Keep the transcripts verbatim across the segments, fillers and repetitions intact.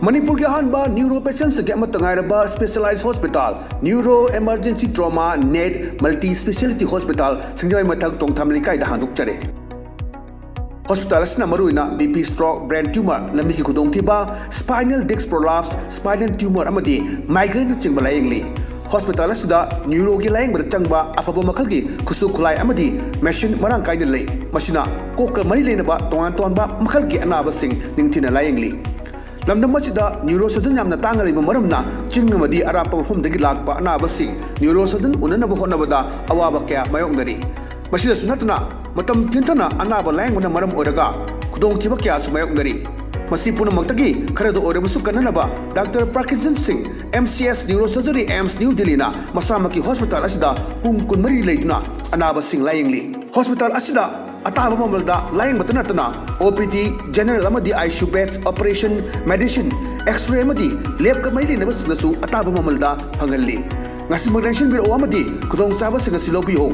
ꯃꯅꯤꯄꯨꯔꯒꯤ ꯑꯍꯥꯟꯕ ꯅ꯭ꯌꯨꯔꯣ ꯄꯦꯁꯦꯟꯁꯤꯡꯒꯤ ꯑꯃꯠꯇ ꯉꯥꯏꯔꯕ specialise hospital, neuro emergency trauma ꯅꯦꯠ ꯃꯜꯇꯤ ꯁ꯭ꯄꯦꯁꯤꯌꯦꯂꯤꯇꯤ ꯍꯣꯁꯄꯤꯇꯥꯜ, ꯁꯤꯡꯖꯃꯩ ꯃꯊꯛ ꯇꯣꯡꯊꯥꯝ ꯂꯩꯀꯥꯏꯗ ꯍꯥꯡꯗꯣꯛꯆꯔꯦ꯫ ꯍꯣꯁꯄꯤꯇꯥꯜ ꯑꯁꯤꯅ ꯃꯔꯨꯑꯣꯏꯅ B P, stroke, brain tumour, ꯂꯝꯕꯤꯒꯤ ꯈꯨꯗꯣꯡꯊꯤꯕ, spinal disc prolapse, spinal tumour ꯑꯃꯗꯤ ꯃꯥꯏꯒ꯭ꯔꯦꯟꯅꯆꯤꯡꯕ ꯂꯥꯌꯦꯡꯂꯤ꯫ ꯍꯣꯁꯄꯤꯇꯥꯜ ꯑꯁꯤꯗ ꯅ꯭ꯌꯨꯔꯣꯒꯤ ꯂꯥꯌꯦꯡꯕꯗ ꯆꯪꯕ ꯑꯐꯕ ꯃꯈꯜꯒꯤ ꯈꯨꯠꯁꯨ ꯈꯨꯠꯂꯥꯏ ꯑꯃꯗꯤ ꯃꯦꯁꯤꯟ ꯃꯔꯥꯡ ꯀꯥꯏꯅ ꯂꯩ꯫ ꯃꯁꯤꯅ ꯀꯣꯛꯀ ꯃꯔꯤ ꯂꯩꯅꯕ ꯇꯣꯉꯥꯟ ꯇꯣꯉꯥꯟꯕ ꯃꯈꯜꯒꯤ ꯑꯅꯥꯕꯁꯤꯡ ꯅꯤꯡꯊꯤꯅ ꯂꯥꯌꯦꯡꯂꯤ꯫ ꯂꯝꯗꯝ ꯑꯁꯤꯗ ꯅ꯭ꯌꯨꯔꯣ ꯁꯔꯖꯟ ꯌꯥꯝꯅ ꯇꯥꯡꯅ ꯂꯩꯕ ꯃꯔꯝꯅ ꯆꯤꯡ ꯑꯃꯗꯤ ꯑꯔꯥꯞꯄ ꯃꯐꯝꯗꯒꯤ ꯂꯥꯛꯄ ꯑꯅꯥꯕꯁꯤꯡ ꯅ꯭ꯌꯨꯔꯣ ꯁꯔꯖꯟ ꯎꯅꯅꯕ ꯍꯣꯠꯅꯕꯗ ꯑꯋꯥꯕ ꯀꯌꯥ ꯃꯥꯌꯣꯛꯅꯔꯤ꯫ ꯃꯁꯤꯗꯁꯨ ꯅꯠꯇꯅ ꯃꯇꯝ ꯊꯤꯟꯊꯅ ꯑꯅꯥꯕ ꯂꯥꯌꯦꯡꯕꯅ ꯃꯔꯝ ꯑꯣꯏꯔꯒ ꯈꯨꯗꯣꯡꯊꯤꯕ ꯀꯌꯥꯁꯨ ꯃꯥꯌꯣꯛꯅꯔꯤ꯫ ꯃꯁꯤ ꯄꯨꯝꯅꯃꯛꯇꯒꯤ ꯈꯔꯗ ꯑꯣꯏꯔꯕꯁꯨ ꯀꯟꯅꯅꯕ ꯗꯥꯛꯇꯔ ꯄ꯭ꯔꯀꯤꯟꯁꯟ ꯁꯤꯡ, M C S neuro surgery, AIIMS new ꯗꯤꯜꯂꯤꯅ ꯃꯁꯥꯃꯛꯀꯤ ꯍꯣꯁꯄꯤꯇꯥꯜ ꯑꯁꯤꯗ ꯄꯨꯡ ꯀꯨꯟꯃꯔꯤ ꯂꯩꯗꯨꯅ ꯑꯅꯥꯕꯁꯤꯡ ꯂꯥꯌꯦꯡꯂꯤ꯫ ꯍꯣꯁꯄꯤꯇꯥꯜ ꯑꯁꯤꯗ ꯑꯇꯥꯕ ꯃꯃꯜꯗ ꯂꯥꯌꯦꯡꯕꯇ ꯅꯠꯇꯅ ꯑꯣ ꯄꯤ ꯗꯤ, ꯖꯦꯅꯔꯦꯜ ꯑꯃꯗꯤ I C U beds, operation, medicine, x-ray ꯑꯃꯗꯤ ꯂꯦꯕꯀ ꯃꯔꯤ ꯂꯩꯅꯕꯁꯤꯡꯗꯁꯨ ꯑꯇꯥꯕ ꯃꯃꯜꯗ ꯐꯪꯍꯜꯂꯤ꯫ ꯉꯁꯤꯃꯛ ꯂꯦꯡꯁꯤꯟꯕꯤꯔꯛꯎ ꯑꯃꯗꯤ ꯈꯨꯗꯣꯡꯆꯥꯕꯁꯤꯡ ꯑꯁꯤ ꯂꯧꯕꯤꯌꯨ꯫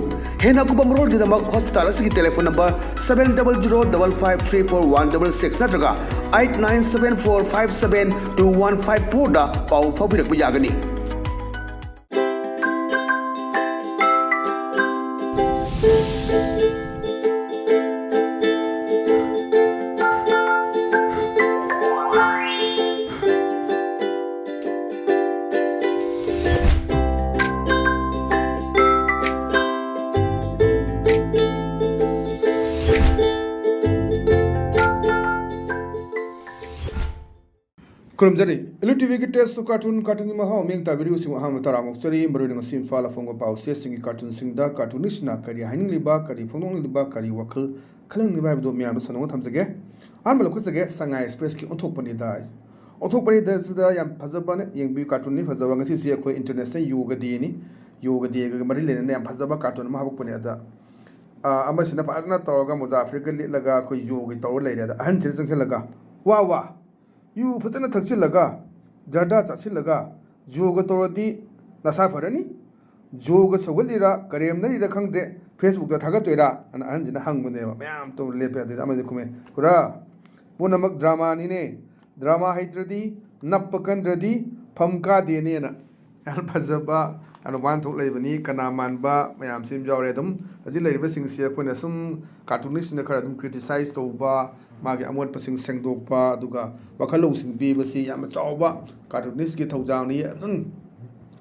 ꯍꯦꯟꯅ ꯑꯀꯨꯞꯄ ꯃꯔꯣꯜꯒꯤꯗꯃꯛ ꯍꯣꯁꯄꯤꯇꯥꯜ ꯑꯁꯤꯒꯤ telephone number seven double zero double five three four one double six ꯅꯠꯇ꯭ꯔꯒ eight nine seven four five seven two one five four ꯗ ꯄꯥꯎ ꯐꯥꯎꯕꯤꯔꯛꯄ ꯌꯥꯒꯅꯤ꯫ ꯈꯨꯔꯨꯝꯖꯔꯤ꯫ ꯑꯦꯂꯨ ꯇꯤ ꯚꯤꯒꯤ Taste of Cartoon, ꯀꯥꯔꯇꯨꯟꯒꯤ ꯃꯍꯥꯎ ꯃꯤꯠꯌꯦꯡ ꯇꯥꯕꯤꯔꯤꯕꯁꯤꯡꯕꯨ ꯑꯍꯥꯟꯕ ꯇꯔꯥꯝꯅ ꯑꯣꯛꯆꯔꯤ꯫ ꯃꯔꯨꯑꯣꯏꯅ ꯉꯁꯤ ꯏꯝꯐꯥꯜꯗ ꯐꯣꯡꯕ ꯄꯥꯎꯆꯦꯁꯤꯡꯒꯤ ꯀꯥꯔꯇꯨꯟꯁꯤꯡꯗ ꯀꯥꯔꯇꯨꯅꯤꯁ꯭ꯠꯅ ꯀꯔꯤ ꯍꯥꯏꯅꯤꯡꯂꯤꯕ, ꯀꯔꯤ ꯐꯣꯡꯗꯣꯛꯅꯤꯡꯂꯤꯕ, ꯀꯔꯤ ꯋꯥꯈꯜ ꯈꯜꯍꯟꯅꯤꯡꯂꯤꯕ ꯍꯥꯏꯕꯗꯨ ꯃꯌꯥꯝꯗ ꯁꯟꯗꯣꯛꯅ ꯊꯝꯖꯒꯦ꯫ ꯑꯍꯥꯟꯕ ꯂꯧꯈꯠꯆꯒꯦ, ꯁꯉꯥꯏ ꯑꯦꯛꯁꯄ꯭ꯔꯦꯁꯀꯤ ꯑꯣꯟꯊꯣꯛꯄꯅꯤꯗ꯫ ꯑꯣꯟꯊꯣꯛꯄꯅꯤꯗ ꯑꯁꯤꯗ ꯌꯥꯝ ꯐꯖꯕꯅ ꯌꯦꯡꯕꯤꯌꯨ, ꯀꯥꯔꯇꯨꯟꯅꯤ ꯐꯖꯕ꯫ ꯉꯁꯤꯁꯤ ꯑꯩꯈꯣꯏ ꯏꯟꯇꯔꯅꯦꯁꯅꯦꯜ ꯌꯣꯒ ꯗꯦꯅꯤ꯫ ꯌꯣꯒ ꯗꯦꯒ ꯃꯔꯤ ꯂꯩꯅꯅ ꯌꯥꯝ ꯐꯖꯕ ꯀꯥꯔꯇꯨꯟ ꯑꯃ ꯍꯥꯞꯄꯛꯄꯅꯦ꯫ ꯑꯗ, ꯑ, ꯑꯃꯁꯤꯅ ꯐꯖꯅ ꯇꯧꯔꯒ ꯃꯣꯖꯥ ꯐꯨꯔꯤꯠꯀ ꯂꯤꯠꯂꯒ ꯑꯩꯈꯣꯏ ꯌꯣꯒ ꯇꯧꯔ ꯂꯩꯔꯦ꯫ ꯑꯗ ꯑꯍꯟꯁꯤꯅ ꯆꯪꯁꯤꯜꯂꯒ, "ꯋꯥ ꯋꯥ, ꯌꯨ ꯐꯖꯅ ꯊꯛꯆꯤꯜꯂꯒ, ꯖꯔꯗꯥ ꯆꯥꯁꯤꯜꯂꯒ ꯌꯣꯒ ꯇꯧꯔꯗꯤ ꯅꯁꯥ ꯐꯔꯅꯤ꯫ ꯌꯣꯒ ꯁꯧꯒꯠꯂꯤꯔꯥ, ꯀꯔꯦꯝꯅꯔꯤꯔꯥ ꯈꯪꯗꯦ, ꯐꯦꯁꯕꯨꯛꯇ ꯊꯥꯒꯠꯇꯣꯏꯔꯥ?" ꯑꯅ ꯑꯍꯟꯁꯤꯅ ꯍꯪꯕꯅꯦꯕ꯫ ꯃꯌꯥꯝ ꯇꯧꯔ ꯂꯦꯞꯄꯦ꯫ ꯑꯗꯩꯗꯤ ꯑꯃꯁꯤꯅ ꯈꯨꯝꯃꯦ, "ꯈꯨꯔꯥ, ꯄꯨꯝꯅꯃꯛ ꯗ꯭ꯔꯃꯥꯅꯤꯅꯦ꯫ ꯗ꯭ꯔꯃꯥ ꯍꯩꯇ꯭ꯔꯗꯤ, ꯅꯞꯄ ꯀꯟꯗ꯭ꯔꯗꯤ ꯐꯝ ꯀꯥꯗꯦꯅꯦꯅ꯫ ꯌꯥꯝ ꯐꯖꯕ, ꯌꯥꯝꯅ ꯋꯥꯍꯟꯊꯣꯛ ꯂꯩꯕꯅꯤ꯫ ꯀꯅꯥ ꯃꯥꯟꯕ ꯃꯌꯥꯝꯁꯤ ꯑꯗꯨꯝ ꯌꯥꯎꯔꯦ꯫ ꯑꯗꯨꯝ ꯍꯧꯖꯤꯛ ꯂꯩꯔꯤꯕꯁꯤꯡꯁꯤ ꯑꯩꯈꯣꯏꯅ ꯁꯨꯝ ꯀꯥꯔꯇꯨꯅꯤꯁꯁꯤꯡꯅ ꯈꯔ ꯑꯗꯨꯝ ꯀ꯭ꯔꯤꯇꯤꯁꯥꯏꯁ ꯇꯧꯕ, ꯃꯥꯒꯤ ꯑꯃꯣꯠꯄꯁꯤꯡ ꯁꯦꯡꯗꯣꯛꯄ, ꯑꯗꯨꯒ ꯋꯥꯈꯜ ꯂꯧꯁꯤꯡ ꯄꯤꯕꯁꯤ ꯌꯥꯝꯅ ꯆꯥꯎꯕ ꯀꯥꯔꯇꯨꯅꯤꯁꯀꯤ ꯊꯧꯗꯥꯡꯅꯤ꯫ ꯑꯗꯨꯝ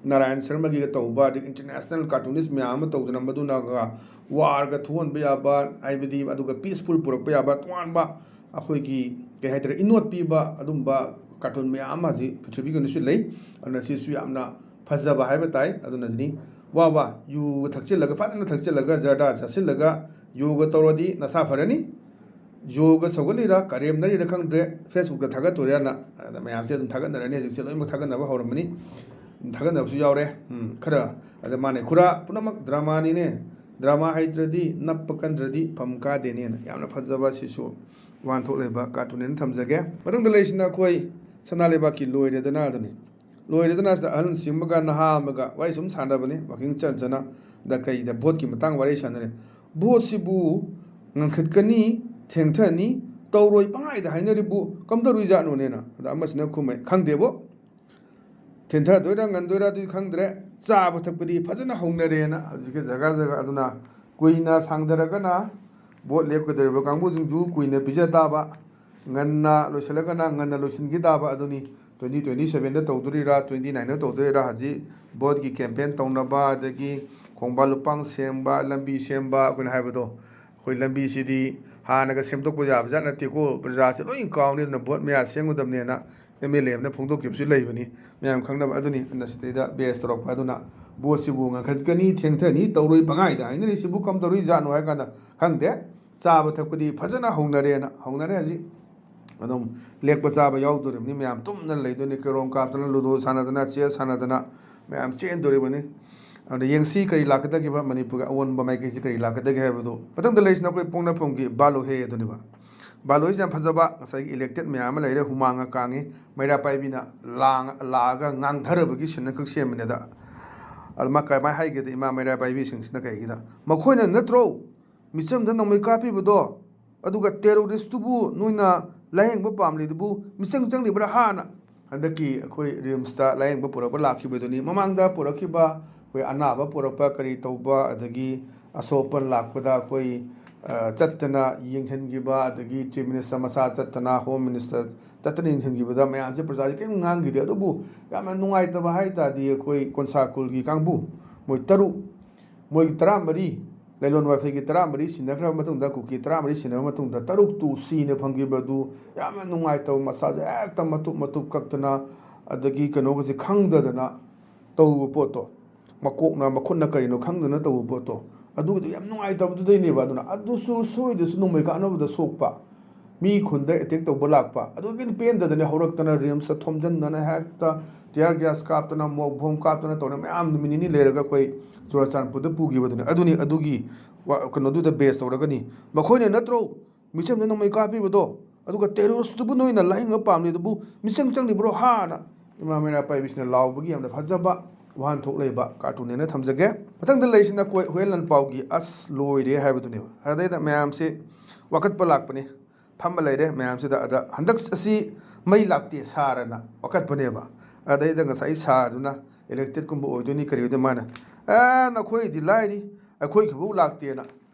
ꯅꯥꯔꯥꯌꯟ ꯁꯔꯃꯒꯤꯒ ꯇꯧꯕ, ꯑꯗꯒꯤ ꯏꯟꯇꯔꯅꯦꯁꯅꯦꯜ ꯀꯥꯔꯇꯨꯅꯤꯁ ꯃꯌꯥꯝ ꯑꯃ ꯇꯧꯗꯨꯅ ꯃꯗꯨꯅꯒ ꯋꯥꯔꯒ ꯊꯣꯛꯍꯟꯕ ꯌꯥꯕ, ꯍꯥꯏꯕꯗꯤ ꯑꯗꯨꯒ ꯄꯤꯁꯐꯨꯜ ꯄꯨꯔꯛꯄ ꯌꯥꯕ ꯇꯣꯉꯥꯟꯕ ꯑꯩꯈꯣꯏꯒꯤ, ꯀꯩ ꯍꯥꯏꯇꯥꯔꯦ, ꯏꯅꯣꯠ ꯄꯤꯕ ꯑꯗꯨꯝꯕ ꯀꯥꯔꯇꯨꯟ ꯃꯌꯥꯝ ꯑꯃ ꯍꯧꯖꯤꯛ ꯄ꯭ꯔꯤꯊꯤꯕꯤꯒꯤ ꯑꯣꯏꯅꯁꯨ ꯂꯩ꯫ ꯑꯗꯨꯅ ꯁꯤꯁꯨ ꯌꯥꯝꯅ ꯐꯖꯕ ꯍꯥꯏꯕ ꯇꯥꯏ꯫ ꯑꯗꯨꯅ ꯁꯤꯅꯤ, ꯋꯥ ꯋꯥ, ꯌꯨꯒ ꯊꯛꯆꯤꯜꯂꯒ, ꯐꯖꯅ ꯊꯛꯆꯤꯜꯂꯒ, ꯖꯔꯗꯥ ꯆꯥꯁꯤꯜꯂꯒ ꯌꯣꯒ ꯇꯧꯔꯗꯤ ꯅꯁꯥ ꯐꯔꯅꯤ꯫ ꯌꯣꯒ ꯁꯧꯒꯠꯂꯤꯔꯥ, ꯀꯔꯦꯝꯅꯔꯤꯔꯥ ꯈꯪꯗ꯭ꯔꯦ, ꯐꯦꯁꯕꯨꯛꯇ ꯊꯥꯒꯠꯇꯣꯏꯔꯥꯅ꯫ ꯑꯗ ꯃꯌꯥꯝꯁꯦ ꯑꯗꯨꯝ ꯊꯥꯒꯠꯅꯔꯅꯤ, ꯍꯧꯖꯤꯛꯁꯦ ꯂꯣꯏꯅꯃꯛ ꯊꯥꯒꯠꯅꯕ ꯍꯧꯔꯝꯃꯅꯤ꯫ ꯑꯗꯨꯝ ꯊꯥꯒꯠꯅꯕꯁꯨ ꯌꯥꯎꯔꯦ꯫ ꯎꯝ, ꯈꯔ꯫ ꯑꯗ ꯃꯥꯅꯦ, ꯈꯨꯔꯥ ꯄꯨꯝꯅꯃꯛ ꯗ꯭ꯔꯃꯥꯅꯤꯅꯦ, ꯗ꯭ꯔꯃꯥ ꯍꯩꯇ꯭ꯔꯗꯤ ꯅꯞꯄ ꯀꯟꯗ꯭ꯔꯗꯤ ꯐꯝ ꯀꯥꯗꯦꯅꯦꯅ꯫ ꯌꯥꯝꯅ ꯐꯖꯕ ꯁꯤꯁꯨ ꯋꯥꯍꯟꯊꯣꯛ ꯂꯩꯕ ꯀꯥꯔꯇꯨꯟꯅꯦꯅ ꯊꯝꯖꯒꯦ꯫ ꯃꯊꯪꯗ ꯂꯩꯔꯤꯁꯤꯅ ꯑꯩꯈꯣꯏ ꯁꯅꯥ ꯂꯩꯕꯥꯛꯀꯤ ꯂꯣꯏꯔꯦꯗꯅ ꯑꯗꯨꯅꯤ꯫ ꯂꯣꯏꯔꯦꯗꯅ ꯁꯤꯗ ꯑꯍꯜꯁꯤꯡ ꯑꯃꯒ ꯅꯍꯥ ꯑꯃꯒ ꯋꯥꯔꯤ ꯁꯨꯝ ꯁꯥꯟꯅꯕꯅꯤ, ꯋꯥꯀꯤꯡ ꯆꯠ ꯆꯠꯅ꯫ ꯑꯗ ꯀꯩꯗ ꯚꯣꯠꯀꯤ ꯃꯇꯥꯡ ꯋꯥꯔꯤ ꯁꯥꯟꯅꯔꯦ꯫ "ꯚꯣꯠꯁꯤꯕꯨ ꯉꯟꯈꯠꯀꯅꯤ, ꯊꯦꯡꯊꯅꯤ, ꯇꯧꯔꯣꯏ ꯄꯪꯍꯥꯏꯗ ꯍꯥꯏꯅꯔꯤꯕꯨ ꯀꯝꯗꯧꯔꯤꯖꯥꯠꯅꯣꯅꯦꯅ?" ꯑꯗ ꯑꯃꯁꯤꯅ ꯈꯨꯝꯃꯦ, "ꯈꯪꯗꯦꯕꯣ꯫ ꯊꯦꯡꯊꯗꯣꯏꯔꯥ ꯉꯟꯗꯣꯏꯔꯥ ꯑꯗꯨꯗꯤ ꯈꯪꯗ꯭ꯔꯦ, ꯆꯥꯕ ꯊꯛꯄꯗꯤ ꯐꯖꯅ ꯍꯧꯅꯔꯦꯅ ꯍꯧꯖꯤꯛꯀꯤ ꯖꯒꯥ ꯖꯒꯥ꯫ ꯑꯗꯨꯅ ꯀꯨꯏꯅ ꯁꯥꯡꯊꯔꯒꯅ ꯚꯣꯠ ꯂꯦꯞꯀꯗꯧꯔꯤꯕ ꯀꯥꯡꯕꯨꯁꯤꯡꯁꯨ ꯀꯨꯏꯅ ꯄꯤꯖ ꯇꯥꯕ, ꯉꯟꯅ ꯂꯣꯏꯁꯤꯜꯂꯒꯅ ꯉꯟꯅ ꯂꯣꯏꯁꯤꯟꯈꯤ ꯇꯥꯕ ꯑꯗꯨꯅꯤ꯫ Twenty twenty sevenꯗ ꯇꯧꯗꯣꯔꯤꯔꯥ, twenty nineꯗ ꯇꯧꯗꯣꯔꯤꯔꯥ, ꯍꯧꯖꯤꯛ ꯚꯣꯠꯀꯤ ꯀꯦꯝꯄꯦꯟ ꯇꯧꯅꯕ, ꯑꯗꯒꯤ ꯈꯣꯡꯕꯥꯟ ꯂꯨꯄꯥꯡ ꯁꯦꯝꯕ, ꯂꯝꯕꯤ ꯁꯦꯝꯕ, ꯑꯩꯈꯣꯏꯅ ꯍꯥꯏꯕꯗꯣ, ꯑꯩꯈꯣꯏ ꯂꯝꯕꯤꯁꯤꯗꯤ ꯍꯥꯟꯅꯒ ꯁꯦꯝꯗꯣꯛꯄ ꯌꯥꯕ ꯖꯥꯠ ꯅꯠꯇꯦꯀꯣ, ꯄ꯭ꯔꯖꯥꯁꯦ ꯂꯣꯏ ꯀꯥꯎꯅꯤ, ꯑꯗꯨꯅ ꯚꯣꯠ ꯃꯌꯥ ꯁꯦꯝꯒꯗꯕꯅꯦꯅ ꯑꯦꯝ ꯑꯦꯜ ꯑꯦ ꯑꯃꯅ ꯐꯣꯡꯗꯣꯛꯈꯤꯕꯁꯨ ꯂꯩꯕꯅꯤ, ꯃꯌꯥꯝ ꯈꯪꯅꯕ꯫ ꯑꯗꯨꯅꯤ, ꯑꯗꯨꯅ ꯁꯤꯗꯩꯗ ꯕꯦꯁ ꯇꯧꯔꯛꯄ ꯑꯗꯨꯅ, "ꯚꯣꯠꯁꯤꯕꯨ ꯉꯟꯈꯠꯀꯅꯤ, ꯊꯦꯡꯊꯅꯤ, ꯇꯧꯔꯣꯏ ꯄꯪꯍꯥꯏꯗ ꯍꯥꯏꯅꯔꯤꯁꯤꯕꯨ ꯀꯝꯗꯧꯔꯤꯖꯥꯠꯅꯣ?" ꯍꯥꯏ ꯀꯥꯟꯗ, "ꯈꯪꯗꯦ, ꯆꯥꯕ ꯊꯛꯄꯗꯤ ꯐꯖꯅ ꯍꯧꯅꯔꯦꯅ", ꯍꯧꯅꯔꯦ ꯍꯧꯖꯤꯛ꯫ ꯑꯗꯨꯝ ꯂꯦꯛꯄ ꯆꯥꯕ ꯌꯥꯎꯗꯣꯔꯤꯕꯅꯤ, ꯃꯌꯥꯝ ꯇꯨꯝꯗꯅ ꯂꯩꯗꯣꯏꯅꯤ, ꯀꯦꯔꯣꯝ ꯀꯥꯞꯇꯅ, ꯂꯨꯗꯣ ꯁꯥꯟꯅꯗꯅ, ꯆꯦꯁ ꯁꯥꯟꯅꯗꯅ ꯃꯌꯥꯝ ꯆꯦꯟꯗꯣꯔꯤꯕꯅꯤ꯫ ꯑꯗꯨꯅ ꯌꯦꯡꯁꯤ ꯀꯔꯤ ꯂꯥꯛꯀꯗꯒꯦꯕ, ꯃꯅꯤꯄꯨꯔꯒꯤ ꯑꯑꯣꯟꯕ ꯃꯥꯏꯀꯩꯁꯤ ꯀꯔꯤ ꯂꯥꯛꯀꯗꯒꯦ ꯍꯥꯏꯕꯗꯨ꯫ ꯃꯊꯪꯗ ꯂꯩꯔꯤꯁꯤꯅ ꯑꯩꯈꯣꯏ ꯄꯣꯛꯅꯐꯝꯒꯤ ꯕꯥꯂꯣꯍꯦ ꯑꯗꯨꯅꯦꯕ꯫ ꯕꯥꯂꯣꯍꯦꯁꯤ ꯌꯥꯝ ꯐꯖꯕ, ꯉꯁꯥꯏꯒꯤ ꯏꯂꯦꯛꯇꯦꯠ ꯃꯌꯥꯝ ꯑꯃ ꯂꯩꯔꯦ, ꯍꯨꯃꯥꯡꯒ ꯀꯥꯡꯉꯤ, ꯃꯩꯔꯥ ꯄꯥꯏꯕꯤꯅ ꯂꯥꯡ-, ꯂꯥꯛꯑꯒ ꯉꯥꯡꯊꯔꯕꯒꯤ ꯁꯤꯟ ꯑꯃꯈꯛ ꯁꯦꯝꯕꯅꯦꯗ꯫ ꯑꯗꯨ ꯃꯥ ꯀꯃꯥꯏꯅ ꯍꯥꯏꯒꯦꯗ, ꯏꯃꯥ ꯃꯩꯔꯥ ꯄꯥꯏꯕꯤꯁꯤꯡꯁꯤꯅ ꯀꯩꯒꯤꯗ, "ꯃꯈꯣꯏꯅ ꯅꯠꯇ꯭ꯔꯣ ꯃꯤꯆꯝꯗ ꯅꯣꯡꯃꯩ ꯀꯥꯞꯄꯤꯕꯗꯣ? ꯑꯗꯨꯒ ꯇꯦꯔꯣꯔꯤꯁꯇꯨꯕꯨ ꯅꯣꯏꯅ ꯂꯥꯌꯦꯡꯕ ꯄꯥꯝꯂꯤꯗꯨꯕꯨ ꯃꯤꯆꯪ ꯆꯪꯂꯤꯕ꯭ꯔꯥ ꯍꯥꯅ ꯍꯟꯗꯛꯀꯤ ꯑꯩꯈꯣꯏ ꯔꯤꯝꯁꯇ ꯂꯥꯌꯦꯡꯕ ꯄꯨꯔꯛꯄ ꯂꯥꯛꯈꯤꯕꯗꯨꯅꯤ꯫ ꯃꯃꯥꯡꯗ ꯄꯨꯔꯛꯈꯤꯕ ꯑꯩꯈꯣꯏ ꯑꯅꯥꯕ ꯄꯨꯔꯛꯄ ꯀꯔꯤ ꯇꯧꯕ, ꯑꯗꯒꯤ ꯑꯁꯣꯛ ꯑꯄꯟ ꯂꯥꯛꯄꯗ ꯑꯩꯈꯣꯏ, ꯑ, ꯆꯠꯇꯅ ꯌꯦꯡꯁꯤꯟꯈꯤꯕ, ꯑꯗꯒꯤ Chief Minister ꯃꯁꯥ ꯆꯠꯇꯅ, Home Minister ꯆꯠꯇꯅ ꯌꯦꯡꯁꯤꯟꯈꯤꯕꯗ ꯃꯌꯥꯝꯁꯦ ꯄ꯭ꯔꯖꯥꯁꯦ ꯀꯔꯤꯝ ꯉꯥꯡꯈꯤꯗꯦ꯫ ꯑꯗꯨꯕꯨ ꯌꯥꯝꯅ ꯅꯨꯡꯉꯥꯏꯇꯕ ꯍꯥꯏ ꯇꯥꯔꯗꯤ ꯑꯩꯈꯣꯏ ꯀꯣꯟꯁꯥ ꯈꯨꯜꯒꯤ ꯀꯥꯡꯕꯨ ꯃꯣꯏ ꯇꯔꯨꯛ, ꯃꯣꯏꯒꯤ ꯇꯔꯥꯃꯔꯤ, ꯂꯩꯂꯣꯟ ꯋꯥꯏꯐꯩꯒꯤ ꯇꯔꯥꯃꯔꯤ ꯁꯤꯟꯅꯈ꯭ꯔꯕ ꯃꯇꯨꯡꯗ, ꯀꯨꯀꯤ ꯇꯔꯥꯃꯔꯤ ꯁꯤꯟꯅꯈ꯭ꯔꯕ ꯃꯇꯨꯡꯗ ꯇꯔꯨꯛꯇꯨ ꯁꯤꯅ ꯐꯪꯈꯤꯕ ꯑꯗꯨ ꯌꯥꯝꯅ ꯅꯨꯡꯉꯥꯏꯇꯕ, ꯃꯁꯥꯁꯦ ꯍꯦꯛꯇ ꯃꯇꯨꯞ ꯃꯇꯨꯞ ꯀꯛꯇꯅ, ꯑꯗꯒꯤ ꯀꯩꯅꯣꯒꯁꯦ ꯈꯪꯗꯗꯅ ꯇꯧꯕ ꯄꯣꯠꯇꯣ, ꯃꯀꯣꯛꯅ ꯃꯈꯨꯠꯅ ꯀꯔꯤꯅꯣ ꯈꯪꯗꯅ ꯇꯧꯕ ꯄꯣꯠꯇꯣ, ꯑꯗꯨꯒꯤꯗꯣ ꯌꯥꯝ ꯅꯨꯡꯉꯥꯏꯇꯕꯗꯨꯗꯩꯅꯦꯕ꯫ ꯑꯗꯨꯅ ꯑꯗꯨꯁꯨ ꯁꯣꯏꯗꯁꯨ ꯅꯣꯡꯃꯩ ꯀꯥꯞꯅꯕꯗ ꯁꯣꯛꯄ, ꯃꯤ ꯈꯨꯟꯗ attack ꯇꯧꯕ ꯂꯥꯛꯄ, ꯑꯗꯨꯒꯤ ꯄꯦꯟꯗꯗꯅ ꯍꯧꯔꯛꯇꯅ ꯔꯤꯝꯁꯇ ꯊꯣꯝꯖꯤꯟꯗꯅ ꯍꯦꯛꯇ tear gas ꯀꯥꯞꯇꯅ, ꯃꯣꯛ ꯕꯣꯝ ꯀꯥꯞꯇꯅ ꯇꯧꯔꯦ ꯃꯌꯥꯝ꯫ ꯅꯨꯃꯤꯠ ꯅꯤꯅꯤ ꯂꯩꯔꯒ ꯑꯩꯈꯣꯏ ꯆꯨꯔꯥꯆꯥꯟꯄꯨꯔꯗ ꯄꯨꯈꯤꯕꯗꯨꯅꯤ꯫ ꯑꯗꯨꯅꯤ, ꯑꯗꯨꯒꯤ ꯋꯥ-, ꯀꯩꯅꯣꯗꯨꯗ base ꯇꯧꯔꯒꯅꯤ꯫ ꯃꯈꯣꯏꯅ ꯅꯠꯇ꯭ꯔꯣ ꯃꯤꯆꯝꯗ ꯅꯣꯡꯃꯩ ꯀꯥꯞꯄꯤꯕꯗꯣ? ꯑꯗꯨꯒ terroristꯇꯨꯕꯨ ꯅꯣꯏꯅ ꯂꯥꯌꯦꯡꯕ ꯄꯥꯝꯂꯤꯗꯨꯕꯨ ꯃꯤꯆꯪ ꯆꯪꯂꯤꯕ꯭ꯔꯣ ꯍꯥꯅ ꯏꯃꯥ ꯃꯩꯔꯥ ꯄꯥꯏꯕꯤꯁꯤꯅ ꯂꯥꯎꯕꯒꯤ ꯌꯥꯝꯅ ꯐꯖꯕ ꯋꯥꯍꯟꯊꯣꯛ ꯂꯩꯕ cartoon ꯍꯥꯏꯅ ꯊꯝꯖꯒꯦ꯫ ꯃꯊꯪꯗ ꯂꯩꯔꯤꯁꯤꯅ ꯑꯩꯈꯣꯏ ꯍꯨꯌꯦꯟ ꯂꯥꯟꯄꯥꯎꯒꯤ "ꯑꯁ ꯂꯣꯏꯔꯦ" ꯍꯥꯏꯕꯗꯨꯅꯦꯕ꯫ ꯑꯗꯩꯗ ꯃꯌꯥꯝꯁꯤ ꯋꯥꯀꯠꯄ ꯂꯥꯛꯄꯅꯤ꯫ ꯐꯝꯕ ꯂꯩꯔꯦ ꯃꯌꯥꯝꯁꯤꯗ꯫ ꯑꯗ "ꯍꯟꯗꯛ ꯑꯁꯤ ꯃꯩ ꯂꯥꯛꯇꯦ ꯁꯥꯔꯅ" ꯋꯥꯀꯠꯄꯅꯦꯕ꯫ ꯑꯗꯩꯗ ꯉꯁꯥꯏ ꯁꯥꯔꯗꯨꯅ electedꯀꯨꯝꯕ ꯑꯣꯏꯗꯣꯏꯅꯤ, ꯀꯔꯤ ꯑꯣꯏꯗꯣꯏ, ꯃꯥꯅ "ꯑꯦ, ꯅꯈꯣꯏꯗꯤ ꯂꯥꯏꯔꯤ, ꯑꯩꯈꯣꯏꯒꯤꯐꯥꯎ ꯂꯥꯛꯇꯦꯅ,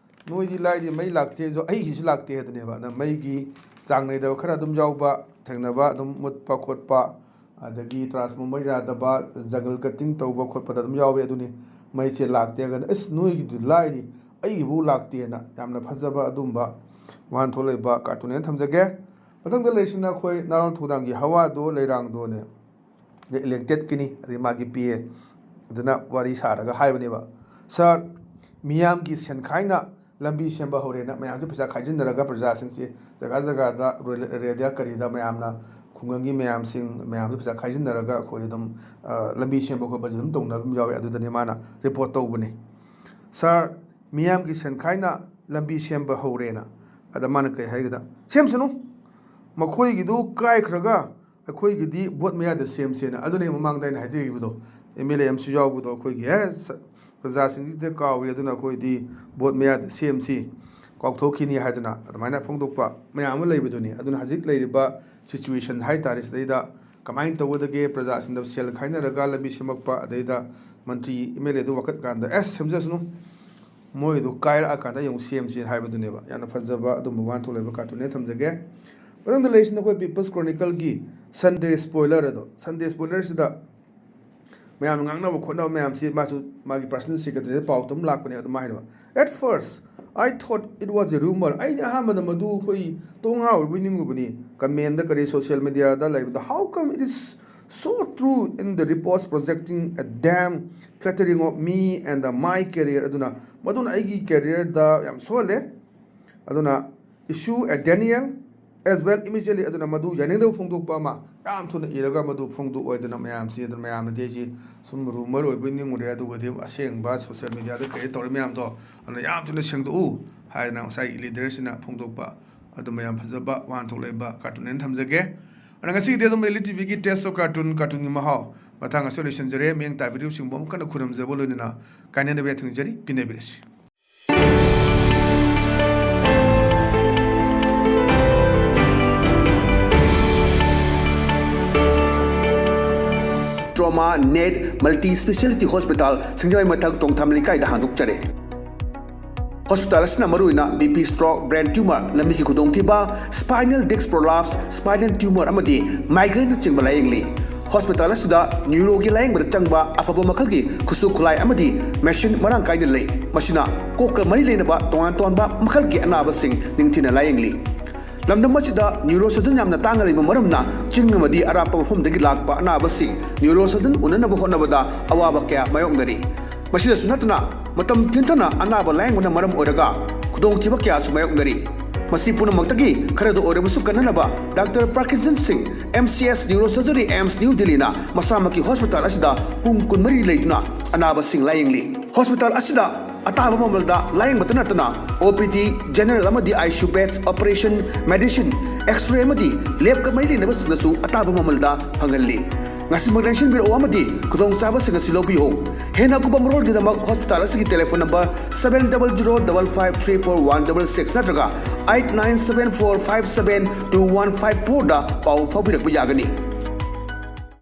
ꯅꯣꯏꯗꯤ ꯂꯥꯏꯔꯤ, ꯃꯩ ꯂꯥꯛꯇꯦꯁꯨ ꯑꯩꯒꯤꯁꯨ ꯂꯥꯛꯇꯦ" ꯍꯥꯏꯗꯨꯅꯦꯕ꯫ ꯑꯗ ꯃꯩꯒꯤ ꯆꯥꯡ ꯅꯥꯏꯗꯕ ꯈꯔ ꯑꯗꯨꯝ ꯌꯥꯎꯕ, ꯊꯦꯡꯅꯕ, ꯑꯗꯨꯝ ꯃꯨꯠꯄ ꯈꯣꯠꯄ, ꯑꯗꯒꯤ transformer ꯌꯥꯗꯕ, jungle cutting ꯇꯧꯕ ꯈꯣꯠꯄꯗ ꯑꯗꯨꯝ ꯌꯥꯎꯋꯦ꯫ ꯑꯗꯨꯅꯤ, ꯃꯩꯁꯦ ꯂꯥꯛꯇꯦ ꯍꯥꯏꯔꯒꯅ "ꯑꯁ, ꯅꯣꯏꯒꯤꯗꯤ ꯂꯥꯏꯔꯤ, ꯑꯩꯒꯤꯐꯥꯎ ꯂꯥꯛꯇꯦꯅ" ꯌꯥꯝꯅ ꯐꯖꯕ ꯑꯗꯨꯝꯕ ꯋꯥꯍꯟꯊꯣꯛ ꯂꯩꯕ cartoon ꯍꯥꯏꯅ ꯊꯝꯖꯒꯦ꯫ ꯃꯊꯪꯗ ꯂꯩꯔꯤꯁꯤꯅ ꯑꯩꯈꯣꯏ ꯅꯥꯔꯣꯟ ꯊꯧꯗꯥꯡꯒꯤ ꯍꯋꯥꯗꯣ ꯂꯩꯔꯥꯡꯗꯣꯅꯦ꯫ ꯑꯗꯩ electedꯀꯤꯅꯤ, ꯑꯗꯩ ꯃꯥꯒꯤ P A ꯑꯗꯨꯅ ꯋꯥꯔꯤ ꯁꯥꯔꯒ ꯍꯥꯏꯕꯅꯦꯕ, "ꯁꯥꯔ, ꯃꯤꯌꯥꯝꯒꯤ ꯁꯦꯟꯈꯥꯏꯅ ꯂꯝꯕꯤ ꯁꯦꯝꯕ ꯍꯧꯔꯦꯅ", ꯃꯌꯥꯝꯁꯦ ꯄꯩꯁꯥ ꯈꯥꯏꯖꯤꯟꯅꯔꯒ ꯄ꯭ꯔꯖꯥꯁꯤꯡꯁꯦ ꯖꯒꯥ ꯖꯒꯥꯗ ꯔꯦ-, ꯔꯦꯗꯤꯌꯥ ꯀꯔꯤꯗ ꯃꯌꯥꯝꯅ, ꯈꯨꯡꯒꯪꯒꯤ ꯃꯌꯥꯝꯁꯤꯡ ꯃꯌꯥꯝꯁꯦ ꯄꯩꯁꯥ ꯈꯥꯏꯖꯤꯟꯅꯔꯒ ꯑꯩꯈꯣꯏ ꯑꯗꯨꯝ, ꯑ, ꯂꯝꯕꯤ ꯁꯦꯝꯕ ꯈꯣꯠꯄꯁꯦ ꯑꯗꯨꯝ ꯇꯧꯅꯕ ꯑꯗꯨꯝ ꯌꯥꯎꯋꯦ꯫ ꯑꯗꯨꯗꯅꯦ ꯃꯥꯅ report ꯇꯧꯕꯅꯤ, "ꯁꯥꯔ, ꯃꯤꯌꯥꯝꯒꯤ ꯁꯦꯟꯈꯥꯏꯅ ꯂꯝꯕꯤ ꯁꯦꯝꯕ ꯍꯧꯔꯦꯅ"꯫ ꯑꯗ ꯃꯥꯅ ꯀꯩ ꯍꯥꯏꯒꯦꯗ, "ꯁꯦꯝꯁꯅꯨ, ꯃꯈꯣꯏꯒꯤꯗꯨ ꯀꯥꯏꯈ꯭ꯔꯒ ꯑꯩꯈꯣꯏꯒꯤꯗꯤ ꯚꯣꯠ ꯃꯌꯥꯗ ꯁꯦꯝꯁꯦꯅ"꯫ ꯑꯗꯨꯅꯦ ꯃꯃꯥꯡꯗ ꯑꯩꯅ ꯍꯥꯏꯖꯈꯤꯕꯗꯣ, M L A ꯑꯃꯁꯨ ꯌꯥꯎꯕꯗꯣ ꯑꯩꯈꯣꯏꯒꯤ, "ꯑꯦ, ꯁ-, ꯄ꯭ꯔꯖꯥꯁꯤꯡꯁꯤꯗ ꯀꯥꯎꯏ, ꯑꯗꯨꯅ ꯑꯩꯈꯣꯏꯗꯤ ꯚꯣꯠ ꯃꯌꯥꯗ ꯁꯦꯝꯁꯤ"꯫ ꯀꯥꯎꯊꯣꯛꯈꯤꯅꯤ ꯍꯥꯏꯗꯅ ꯑꯗꯨꯃꯥꯏꯅ ꯐꯣꯡꯗꯣꯛꯄ ꯃꯌꯥꯝ ꯑꯃ ꯂꯩꯕꯗꯨꯅꯤ꯫ ꯑꯗꯨꯅ ꯍꯧꯖꯤꯛ ꯂꯩꯔꯤꯕ situation ꯍꯥꯏ ꯇꯥꯔꯦ, ꯁꯤꯗꯩꯗ ꯀꯃꯥꯏꯅ ꯇꯧꯒꯗꯒꯦ, ꯄ꯭ꯔꯖꯥꯁꯤꯡꯗ ꯁꯦꯜ ꯈꯥꯏꯅꯔꯒ ꯂꯝꯕꯤ ꯁꯦꯝꯃꯛꯄ, ꯑꯗꯩꯗ ꯃꯟꯇ꯭ꯔꯤ MLA ꯗꯨ ꯋꯥꯀꯠ ꯀꯥꯟꯗ ꯑꯦꯁ ꯁꯦꯝꯖꯁꯅꯨ, ꯃꯣꯏꯗꯨ ꯀꯥꯏꯔꯛꯑꯀꯥꯟꯗ ꯑꯃꯨꯛ ꯁꯦꯝꯁꯤ ꯍꯥꯏꯕꯗꯨꯅꯦꯕ꯫ ꯌꯥꯝꯅ ꯐꯖꯕ ꯑꯗꯨꯝꯕ ꯋꯥꯍꯟꯊꯣꯛ ꯂꯩꯕ cartoon ꯅꯦ, ꯊꯝꯖꯒꯦ꯫ ꯃꯊꯪꯗ ꯂꯩꯔꯤꯁꯤꯅ ꯑꯩꯈꯣꯏ People's Chronicle ꯒꯤ Sunday Spoiler ꯑꯗꯣ꯫ Sunday Spoiler ꯁꯤꯗ ꯃꯌꯥꯝꯅ ꯉꯥꯡꯅꯕ ꯈꯣꯠꯅꯕ ꯃꯌꯥꯝꯁꯤ ꯃꯥꯁꯨ ꯃꯥꯒꯤ personal secretary ꯗ ꯄꯥꯎ ꯑꯗꯨꯝ ꯂꯥꯛꯄꯅꯦ꯫ ꯑꯗꯨꯃꯥꯏꯅ ꯍꯥꯏꯅꯕ, "At first, I thought it was a rumor." ꯑꯩꯗꯤ ꯑꯍꯥꯟꯕꯗ ꯃꯗꯨ ꯑꯩꯈꯣꯏ ꯇꯣꯉꯥ ꯑꯣꯏꯕꯣꯏ ꯅꯤꯡꯉꯨꯕꯅꯤ꯫ Comment ꯗ ꯀꯔꯤ social media ꯗ ꯂꯩꯕꯗ, "How come it is so true in the reports projecting a damn flattering of me and my career?" ꯑꯗꯨꯅ ꯃꯗꯨꯅ ꯑꯩꯒꯤ career ꯗ ꯌꯥꯝ ꯁꯣꯛꯍꯜꯂꯦ꯫ ꯑꯗꯨꯅ issue a denial as well immediately, ꯑꯗꯨꯅ ꯃꯗꯨ ꯌꯥꯅꯤꯡꯗꯕ ꯐꯣꯡꯗꯣꯛꯄ ꯑꯃ ꯌꯥꯝ ꯊꯨꯅ ꯏꯔꯒ ꯃꯗꯨ ꯐꯣꯡꯗꯣꯛꯑꯣꯏꯗꯅ ꯃꯌꯥꯝꯁꯤ꯫ ꯑꯗꯨꯅ ꯃꯌꯥꯝꯅꯗꯤ ꯑꯩꯁꯤ ꯁꯨꯝ rumor ꯑꯣꯏꯕꯣꯏ ꯅꯤꯡꯉꯨꯔꯦ, ꯑꯗꯨꯒꯗꯤ ꯑꯁꯦꯡꯕ social media ꯗ ꯀꯔꯤ ꯇꯧꯔꯤ ꯃꯌꯥꯝꯗꯣ, ꯑꯗꯨꯅ ꯌꯥꯝ ꯊꯨꯅ ꯁꯦꯡꯗꯣꯛꯎ ꯍꯥꯏꯗꯅ ꯉꯁꯥꯏ leader ꯁꯤꯅ ꯐꯣꯡꯗꯣꯛꯄ ꯑꯗꯨꯝꯕ ꯌꯥꯝ ꯐꯖꯕ ꯋꯥꯍꯟꯊꯣꯛ ꯂꯩꯕ cartoon ꯍꯥꯏꯅ ꯊꯝꯖꯒꯦ꯫ ꯑꯗꯨꯅ ꯉꯁꯤꯒꯤꯗꯤ ꯑꯗꯨꯝ Elite TV ꯒꯤ Taste of Cartoon, cartoon ꯒꯤ ꯃꯍꯥꯎ ꯃꯇꯥꯡ ꯑꯁꯤꯗ ꯂꯣꯏꯁꯤꯟꯖꯔꯦ꯫ ꯃꯤꯠꯌꯦꯡ ꯇꯥꯕꯤꯔꯤꯕꯁꯤꯡꯕꯨ ꯑꯃꯨꯛ ꯍꯟꯅ ꯈꯨꯔꯨꯝꯖꯕ ꯂꯣꯏꯅꯅ ꯀꯥꯏꯅꯗꯕ ꯌꯥꯊꯪ ꯅꯤꯖꯔꯤ꯫ ꯄꯤꯅꯕꯤꯔꯁꯤ꯫ Trauma Net Multi Speciality Hospital, ꯁꯤꯡꯖꯃꯩ ꯃꯊꯛ ꯇꯣꯡꯊꯥꯝ ꯂꯩꯀꯥꯏꯗ ꯍꯥꯡꯗꯣꯛꯆꯔꯦ꯫ Hospital ꯑꯁꯤꯅ ꯃꯔꯨꯑꯣꯏꯅ BP, stroke, brain tumor, ꯂꯝꯕꯤꯒꯤ ꯈꯨꯗꯣꯡꯊꯤꯕ, spinal disc prolapse, spinal tumor ꯑꯃꯗꯤ migraine ꯅꯆꯤꯡꯕ ꯂꯥꯌꯦꯡꯂꯤ꯫ Hospital ꯑꯁꯤꯗ neuro ꯒꯤ ꯂꯥꯌꯦꯡꯕꯗ ꯆꯪꯕ ꯑꯐꯕ ꯃꯈꯜꯒꯤ ꯈꯨꯠꯁꯨ ꯈꯨꯠꯂꯥꯏ ꯑꯃꯗꯤ machine ꯃꯔꯥꯡ ꯀꯥꯏꯅ ꯂꯩ꯫ ꯃꯁꯤꯅ ꯀꯣꯛꯀ ꯃꯔꯤ ꯂꯩꯅꯕ ꯇꯣꯉꯥꯟ ꯇꯣꯉꯥꯟꯕ ꯃꯈꯜꯒꯤ ꯑꯅꯥꯕꯁꯤꯡ ꯅꯤꯡꯊꯤꯅ ꯂꯥꯌꯦꯡꯂꯤ꯫ ꯂꯝꯗꯝ ꯑꯁꯤꯗ neurosurgeon ꯌꯥꯝꯅ ꯇꯥꯡꯅ ꯂꯩꯕ ꯃꯔꯝꯅ, ꯆꯤꯡ ꯑꯃꯗꯤ ꯑꯔꯥꯞꯄ ꯃꯐꯝꯗꯒꯤ ꯂꯥꯛꯄ ꯑꯅꯥꯕꯁꯤꯡ neurosurgeon ꯎꯅꯅꯕ ꯍꯣꯠꯅꯕꯗ ꯑꯋꯥꯕ ꯀꯌꯥ ꯃꯥꯌꯣꯛꯅꯔꯤ꯫ ꯃꯁꯤꯗꯁꯨ ꯅꯠꯇꯅ, ꯃꯇꯝ ꯊꯦꯡꯊꯅ ꯑꯅꯥꯕ ꯂꯥꯌꯦꯡꯕꯅ ꯃꯔꯝ ꯑꯣꯏꯔꯒ ꯈꯨꯗꯣꯡꯊꯤꯕ ꯀꯌꯥꯁꯨ ꯃꯥꯌꯣꯛꯅꯔꯤ꯫ ꯃꯁꯤ ꯄꯨꯝꯅꯃꯛꯇꯒꯤ ꯈꯔꯗ ꯑꯣꯏꯔꯕꯁꯨ ꯀꯟꯅꯅꯕ, Doctor Parkinson Singh, MCS Neurosurgery, AIIMS New Delhi ꯅ ꯃꯁꯥꯃꯛꯀꯤ hospital ꯑꯁꯤꯗ ꯄꯨꯡ ꯀꯨꯟꯃꯔꯤ ꯂꯩꯗꯨꯅ ꯑꯅꯥꯕꯁꯤꯡ ꯂꯥꯌꯦꯡꯂꯤ꯫ Hospital ꯑꯁꯤꯗ ꯑꯇꯥꯕ ꯃꯃꯜꯗ ꯂꯥꯌꯦꯡꯕꯇ ꯅꯠꯇꯅ OPD, general ꯑꯃꯗꯤ ICU beds, operation, medicine, X-ray ꯑꯃꯗꯤ lab ꯀ ꯃꯔꯤ ꯂꯩꯅꯕꯁꯤꯡꯗꯁꯨ ꯑꯇꯥꯕ ꯃꯃꯜꯗ ꯐꯪꯍꯜꯂꯤ꯫ ꯉꯁꯤꯃꯛ ꯂꯦꯡꯁꯤꯟꯕꯤꯔꯛꯎ ꯑꯃꯗꯤ ꯈꯨꯗꯣꯡꯆꯥꯕꯁꯤꯡ ꯑꯁꯤ ꯂꯧꯕꯤꯌꯨ꯫ ꯍꯦꯟꯅ ꯑꯀꯨꯞꯄ ꯃꯔꯣꯜꯒꯤꯗꯃꯛ hospital ꯑꯁꯤꯒꯤ telephone number seven double zero double five three four one double six ꯅꯠꯇ꯭ꯔꯒ eight nine seven four five seven two one five four ꯗ ꯄꯥꯎ ꯐꯥꯎꯕꯤꯔꯛꯄ ꯌꯥꯒꯅꯤ꯫